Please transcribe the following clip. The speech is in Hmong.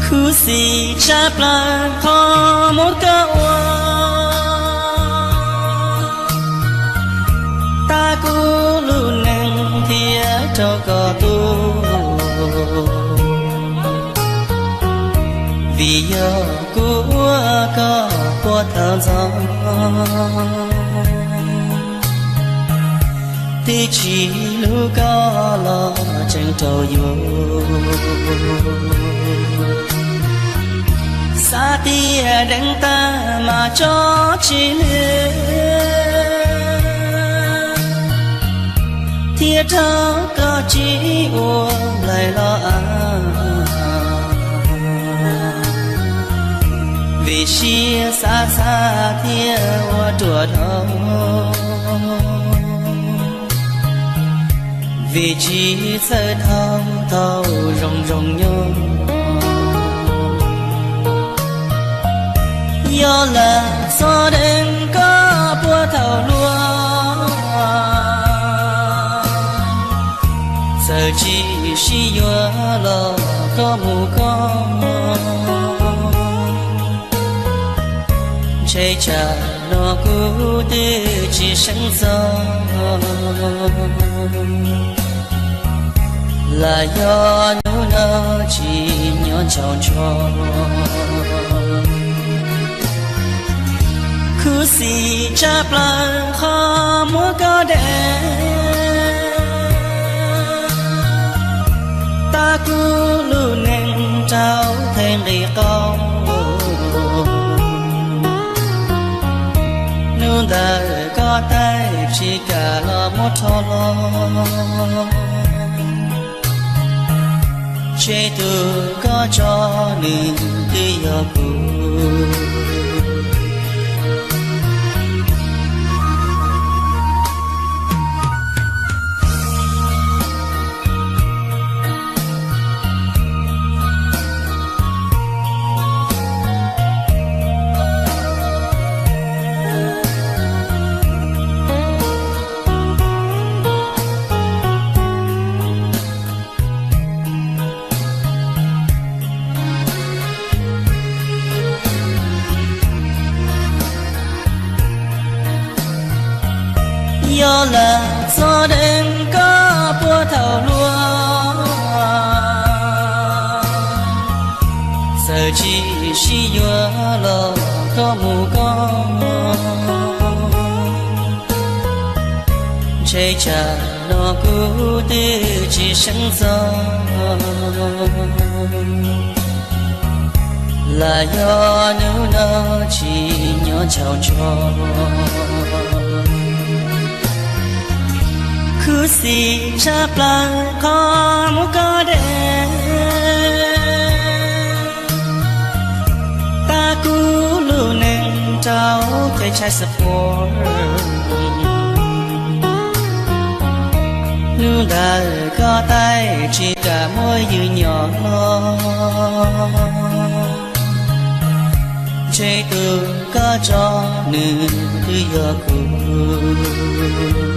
Khuv xim tshaj plaws qhov muab koj ua tag kuv lub neej thiab rau koj tu, vim yog kuv ua koj puag thaum ntxov. Twb tsis hlub koj los tseem rau yuav, xav tias deev tag mas tso tsis nws, thiab rau koj tsis ua nplaig los av. Vim siab xav xav thiab ua ruam dhau, vim tsis txawj thau tau zoo zoo nyob. Yog lawm txhob deev koj puag thaum hluas, txawm tsis sib yuav los koj mus koj, ntshe tsam no kuv twb tsis seev txog, lam yog hnub no tsis nyob ntshaus ntsho. Khuv xim tshaj plaws qhov muab koj deev tag kuv lub neej rau thev nqis qau. Hnub ntawd koj taij tsis kam los muab rho los, ntshe tus koj tso nws twb yog kuv. Yog lawm txhob deev koj puag thaum hluas, txawm tsis sib yuav los koj mus koj, ntshe tsam no kuv twb tsis seev txog, lam yog hnub no tsis nyob ntshaus ntsho. Khuv xim tshaj plaws qhov muab koj deev tag kuv lub neej rau kev tshais xab puas. Hnub ntawd koj taij tsis kam muab yws nyom hlo, ntshe tus koj tso nws twb yog kuv.